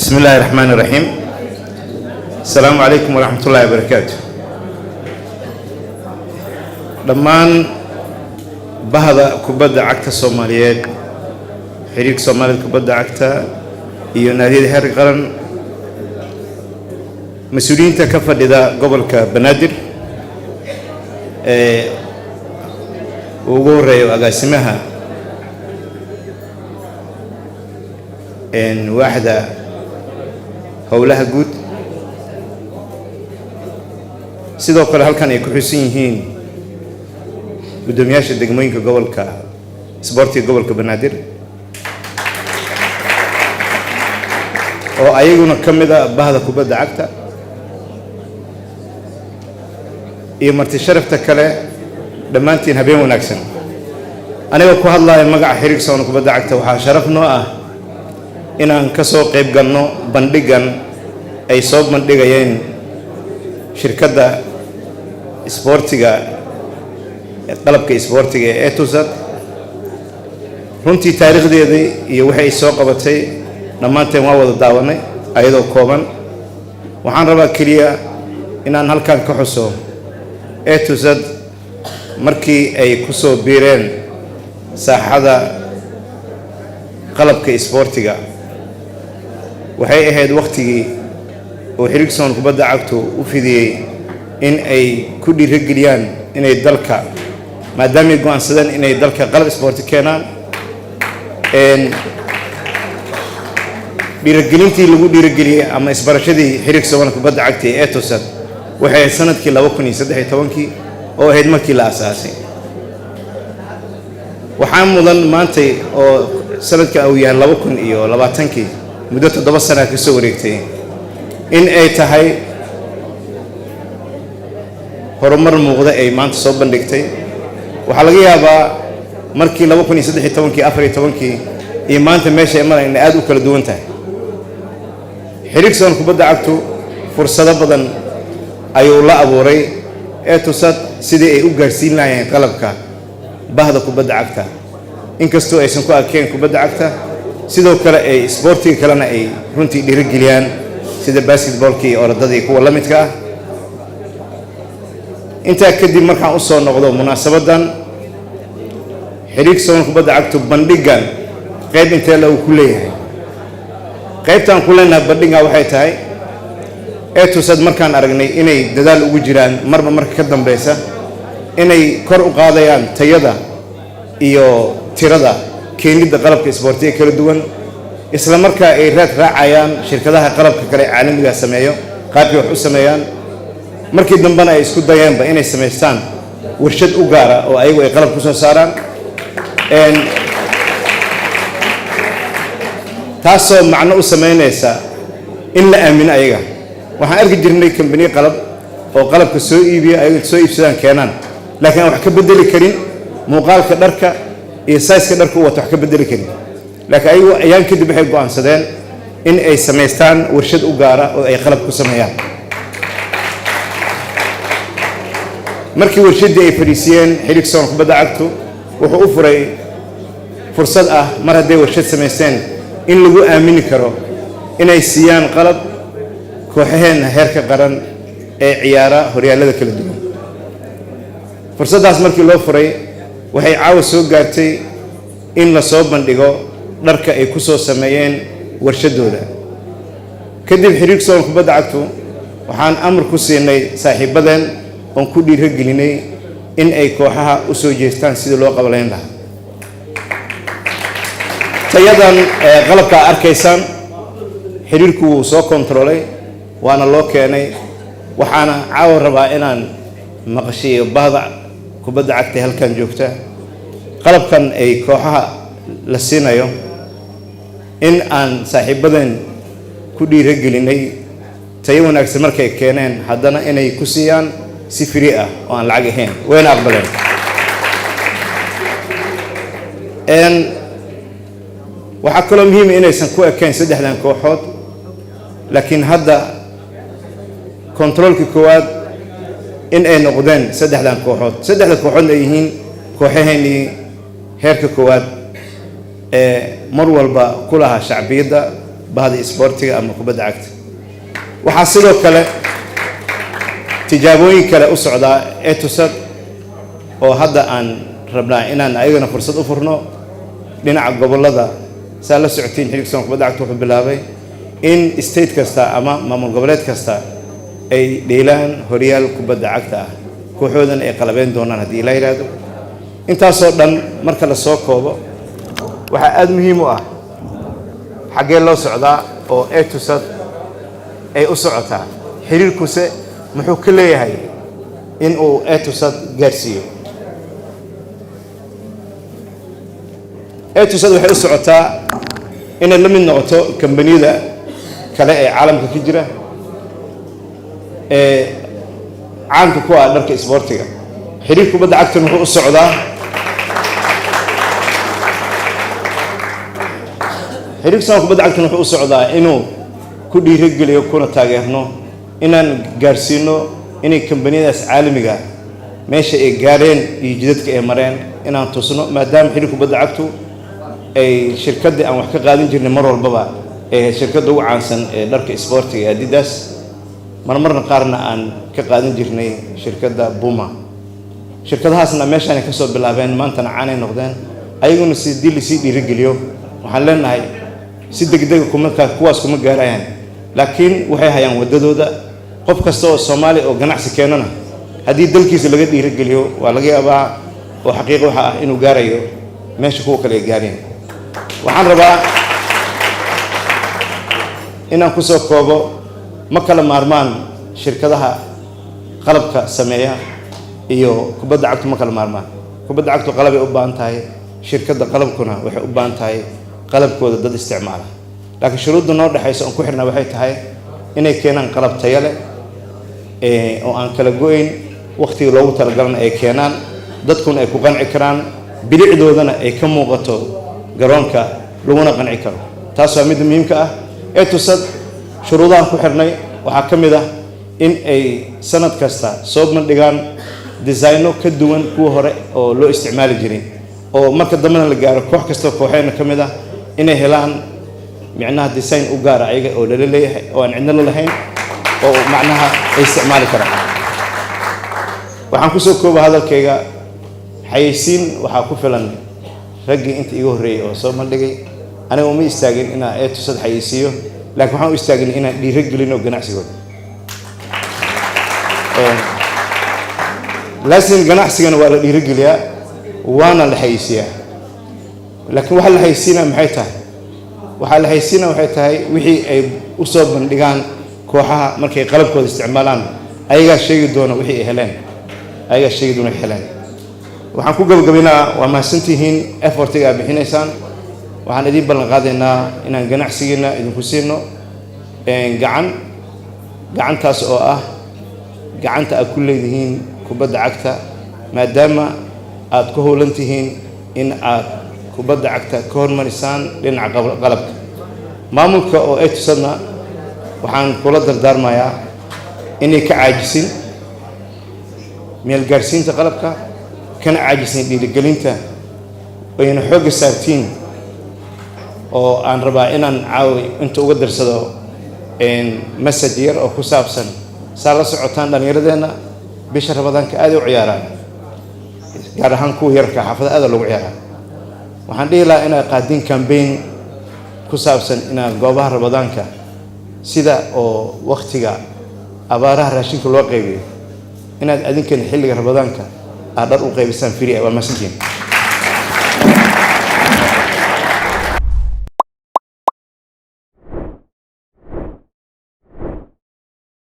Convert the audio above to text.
بسم الله الرحمن الرحيم. السلام عليكم ورحمة الله وبركاته. Dhammaan bahda kubadda cagta Soomaaliyeed, xiriirka Soomaalida kubadda cagta iyo naadiyada heerka qaran, mas-uuliyiinta ka fadhida gobolka Banaadir ee ugu horeeyo agaasimaha waaxda howlaha guud, sidoo kale halkan ay ku xusan yihiin guddoomiyaasha degmooyinka gobolka, isboortiga gobolka Banaadir, oo ayaguna ka mid a bahda kubadda cagta, iyo marti sharafta kale, dhammaantiin habeen wanaagsan. Anigoo ku hadlaya magaca xiriirka Soona kubadda cagta, waxaa sharaf noo ah inaan ka soo qayb galno bandhigan ay soo bandhigayeen shirkadda isboortiga, qalabka isboortiga ee Etusat. Runtii taariikhdeedii iyo waxay ay soo qabatay dhammaanteen waa wada daawanay ayadoo kooban. Waxaan rabaa keliya inaan halkan ka xuso Etusat markii ay ku soo biireen saaxada qalabka isboortiga, waxay ahayd wakhtigii oo xiriirka kubadda cagtu u fidiyey in ay ku dhiirigeliyaan inay dalka, maadaamay go'aansadeen inay dalka qalab isboorti keenaan. Dhiirigelintii lagu dhiirigeliyey ama isbarashadii xiriirka Soomaalida kubadda cagta ee Etosat waxay ahayd sanadkii 2013-kii, oo ahayd markii la asaasay. Waxaa mudan maantay oo sanadka uu yahay 2020-kii, muddo 7 sana ka soo wareegtay, in ay tahay horumar muuqda ay maanta soo bandhigtay. Waxaa laga yaabaa markii 2013-kii, 14-kii iyo maanta meesha ay marayaan inay aad u kala duwan tahay. Xiriirka Soon kubadda cagtu fursado badan ayuu la abuuray Etusat sidii ay u gaarsiin lahayeen qalabka bahda kubadda cagta, inkastoo aysan ku arkeen kubadda cagta, sidoo kale ay isboortiga kalena ay runtii dhiirigeliyaan, sida basketballka iyo orodadii kuwa la midka ah. Intaa kadib, markaan u soo noqdo munaasabaddan, xiriirka Soon kubadda cagtu bandhiggan qayb intee la uu ku leeyahay? Qaybtaan ku leenahay bandhiggan waxay tahay, Etusad markaan aragnay inay dadaal ugu jiraan marba marka ka dambeysa inay kor u qaadayaan tayada iyo tirada keenidda qalabka isboortiga kala duwan, isla markaa ay raad raacayaan shirkadaha qalabka kale ee caalamiga sameeyo qaabkay wax u sameeyaan, markii dambena ay isku dayeenba inay samaystaan warshad u gaara oo ayagu ay qalab ku soo saaraan, taasoo macno u samaynaysa in la aamino ayaga. Waxaan arki jirnay kambaniye qalab oo qalabka soo iibiya, ayaga soo iibsadaan keenaan, laakiin aan wax ka bedeli karin muuqaalka dharka iyo sayska dharka u wato, wax ka bedeli karin. Laakiin ayagu ayaan kadib waxay go'aansadeen in ay samaystaan warshad u gaara oo ay qalab ku sameeyaan. Markii warshaddii ay fadhiisiyeen, xiriirka Soon kubadda cagtu wuxuu u furay fursad ah, mar hadday warshad samaysteen, in lagu aamini karo inay siiyaan qalab kooxaheenna heerka qaran ee ciyaara horyaalada kala duwan. Fursaddaas markii loo furay, waxay caawa soo gaartay in la soo bandhigo dharka ay ku soo sameeyeen warshaddooda. Kadib xiriirka Soon kubadda cagtu waxaan amar ku siinay saaxiibadeen oon ku dhiirogelinay in ay kooxaha u soo jeestaan sidii loo qabalayn lahaa tayadan qalabka aad arkaysaan. Xiriirku wuu soo kontrolay, waana loo keenay. Waxaana caawa rabaa inaan maqashiiyo bahda kubadda cagta halkan joogta qalabkan ay kooxaha la siinayo in aan saaxiibadeen ku dhiirogelinay tayo wanaagsan markay keeneen, haddana inay ku siiyaan si free ah oo aan lacag ahayn, wayna aqbaleen. Waxaa kaloo muhiima inaysan ku ekayn saddexdan kooxood, laakiin hadda kontaroolkii koowaad in ay noqdeen saddexdan kooxood, saddexda kooxoodna ay yihiin kooxaheennii heerka koowaad ee mar walba ku lahaa shacbiyadda Bahda isboortiga ama kubadda cagta waxaa sidoo kale tijaabooyin kale u socdaa etusad oo hadda aan rabnaa inaan ayagana fursad u furno dhinaca gobollada. Saa la socotiin, xiriirka Soon kubadda cagta wuxuu bilaabay in state kasta ama maamul goboleed kasta ay dheelaan horyaal kubadda cagta ah, kooxoodana ay qalabeen doonaan haddii la yidhaahdo. Intaasoo dhan marka la soo koobo, waxaa aada muhiim u ah xaggee loo socdaa oo etusad ay u socotaa, xiriirkuse muxuu ka leeyahay in uu etusad gaarsiiyo. Etusad waxay u socotaa inay la mid noqoto kambaniyada kale ee caalamka ka jira ee caanka ku ah dharka isboortiga. Xiriir kubadda cagtan wuxuu u socdaa, xiriirka somal kubadda cagtan wuxuu u socdaa inuu ku dhiirogeliyo kuna taageerno inaan gaarsiino inay kambaniyadaas caalamiga meesha ay gaareen iyo jidadka ay mareen inaan tusno, maadaama xiriir kubadda cagtu ay shirkaddii aan wax ka qaadan jirnay mar walbaba ee shirkadda ugu caansan ee dharka isboortiga ee Adidas, marmarna qaarna aan ka qaadan jirnay shirkadda Buma. Shirkadahaasna meeshaanay ka soo bilaabeen, maantana caanay noqdeen. Ayaguna si dii lasii dhiirogeliyo, waxaan leenahay si degdega kuma kuwaas kuma gaarayaan, laakiin waxay hayaan waddadooda. Qof kasta oo Soomaali oo ganacsi keenana, haddii dalkiisa laga dhiirogeliyo, waa laga yaabaa oo xaqiiqa waxa ah inuu gaarayo meesha kuwa kale ay gaareen. Waxaan rabaa inaan kusoo koobo, ma kala maarmaan shirkadaha qalabka sameeya iyo kubadda cagtu, ma kala maarmaan. Kubadda cagtu qalabay u baahan tahay, shirkadda qalabkuna waxay u baahan tahay qalabkooda dad isticmaala. Laakiin shuruudda noo dhexaysa oon ku xirnaa waxay tahay inay keenaan qalab tayo leh oo aan kala go-ayn, wakhtiga loogu talagalana ay keenaan, dadkuna ay ku qanci karaan, bilicdoodana ay ka muuqato garoonka, laguna qanci karo. Taas waa midda muhiimka ah ee tusad. Shuruudahan ku xirnay waxaa ka mid ah in ay sanad kasta soo bandhigaan designo ka duwan kuwa hore oo loo isticmaali jiray, oo marka dambena la gaaro koox kastoo kooxeena ka mid ah inay helaan micnaha design u gaara ayaga oo lala leeyahay oo aan cidna la lahayn oo macnaha ay isticmaali karaan. Waxaan kusoo kooba hadalkayga, xayeysiin waxaa ku filan raggii inta iga horreeyey oo soo bandhigay. Aniga uma istaagin inaan eetusad xayeysiiyo, laakiin waxaan u istaagin inaan dhiiro gelino ganacsigooda. Laasin ganacsigana waa la dhiirogeliyaa waana la xayeysiiyaa, laakiin waxaa la xayeysiinaa maxay tahay? Waxaa la xayeysiinaa waxay tahay wixii ay u soo bandhigaan kooxaha markay qalabkooda isticmaalaan. Ayagaa sheegi doona wixii ay heleen, ayagaa sheegi doona wixii heleen. Waxaan ku gabagabaynaa, waa mahadsantihiin effortiga aad bixinaysaan. Waxaan idiin ballan qaadaynaa inaan ganacsigiina idinku siino gacan, gacantaas oo ah gacanta aad ku leedihiin kubadda cagta, maadaama aad ku howlan tihiin in aad kubadda cagta ka hormarisaan dhinaca qalabka. Maamulka oo ay tusadna waxaan kula dardaarmayaa inay ka caajisin meelgaarsiinta qalabka, kana caajisin dhiirigelinta, ayna xoogga saartiin. Oo aan rabaa inaan caawi inta uga darsado message yar oo ku saabsan, saa la socotaan dhallinyaradeenna bisha Ramadaanka aaday u ciyaaraan, gaar ahaan kuwa yarka xaafada aada loogu ciyaaraa. Waxaan dhihi lahaa inaad qaadin campaign ku saabsan inaad goobaha Ramadaanka, sida oo waktiga abaaraha raashinka loo qaybiyo, inaad adinkan xilliga Ramadaanka aad dhar u qaybisaan free ah. Waa mahadsantihiin.